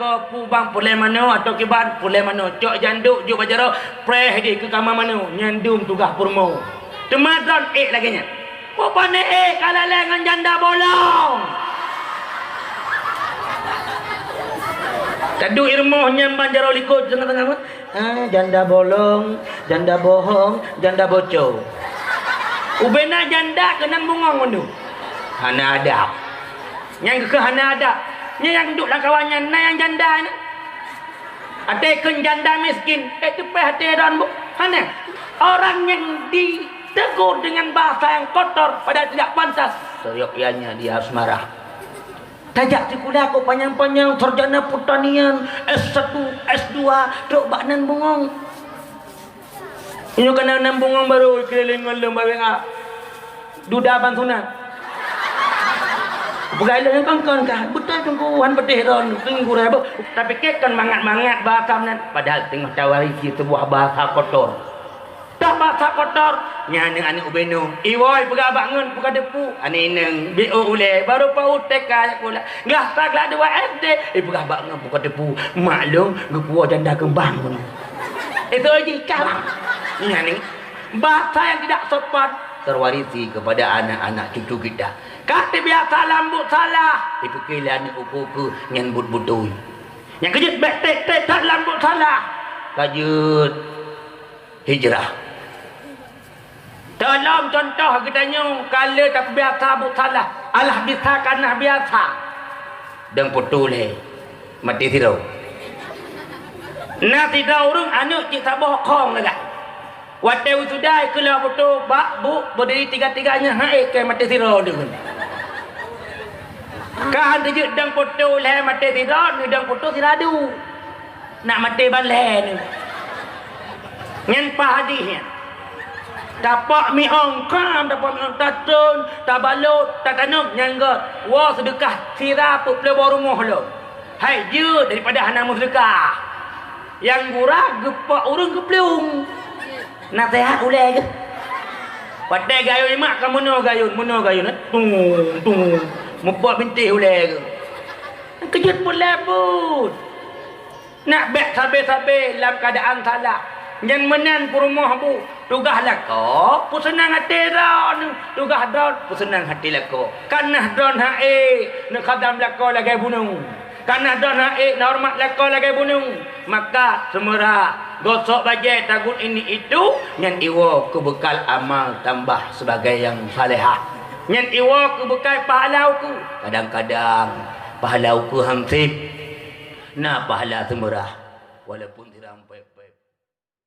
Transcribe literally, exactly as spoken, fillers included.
Ko pu bang pulai manoe atau kiban pulai manoe, cok janduk jok bak jaroe, preh di keu kama manoe, nyan dum tugaih peurumoh. Teuma droen ék lagée nyan. Ko pane ék ka lalée ngon janda bolong. Taduek i rumoh nyan ban jaroe likot teungoh-teungoh. Ah, janda bolong, janda bohong, janda bocor. Ubena janda keunan bungong mandum. Hana adab. Nyang geukheun hana adab. Nyan nyang duek lam kawan nyan na nyang janda nyan. Até kheun janda miskin, eh teupeh até droen bu. Hana. Orang yang ditegur dengan bahasa yang kotor padahal tidak pantas, seyogyanya dia harus marah. Tajak sikula kok panyang-panyang, sarjana pertanian, S satu, S dua, trok bak nan bungong. Inyoe kana nan bungong barô keulileng ngon lôn bak W A. Duda ban sunat. Peugah lôn kon-kon kah, beutôi teungku, han peudeh droen, teungku rai boh. Tapike kon mangat-mangat bahasa meunan, padahal teungoh tawarisi sebuah bahasa kotor. Dah bahasa kotor, nyan aneuk-aneuk ubenoe. Iwoe peugah bak ngon buka teupeu, aneuk inong, B O ulée, baru paut T K jak sikula. Glah sa glah dua S D, eh peugah bak ngon buka teupeu. Mak lôn geupuwoe janda keumbang bunoe. Itu jih kah bang. Nyan ni, bahasa yang tidak sopan terwarisi kepada anak-anak cucu kita. Ka terbiasa lambok salah, dipikir lé aneuk uku-uku nyan buet beutôi. Nyang keujeuet bék tek-tek that lambok salah. Ka jeuet hijrah. Tolom contoh geutanyoe ka lheueh tapeubiasa buet salah, alah bisa ka na biasa. Dong putôh lé, maté sidroe. Na sidroe ureuëng aneuk cit saboh khong lagak. Watée wisuda keuloe putôh bak buet beudiri tiga-tiga nyan hai keu maté sidroe deungon. Ka han teujeuet dong putôh lhée maté sidroe, neudong putôh siradu. Nak maté ban lhée nyoe. Nyan paih hadih nyan. Tapok miong kram, tapok miong tatrôn, tabalot, tatanom nyan gét. Woe seudeukah sira peuet ploh boh rumoh lom. Hai jeuet daripada hana meuseudeukah. Nyang gura geupok ureuëng geuplueng. Naseuhat ulée geuh. Watée gayôn imak ka meunoe gayôn, meunoe gayôn, eh. Tung, tung. Meupok bintéh ulée geuh. Keujeuet peuet lhée buet. Nak bék sabe-sabe lam keuadaan salah. Nyan meunan peurumoh bu, tugaih lakoe peuseunang até droen, tugaih droen peuseunang até lakoe. Ka na droen hai neukhadam lakoe lagée bunoe. Ka na droen hai neuhoreumat lakoe lagée bunoe. Maka seumeura gosok bajée tagun ini itu, nyan iwoe keu beukal amal tambah sebagai nyang salehah. Nyan iwoe keu beukal pahala ukeue. Kadang-kadang pahala ukeue han seb. Na pahala seumeurah, walaupun sidang pép-pép.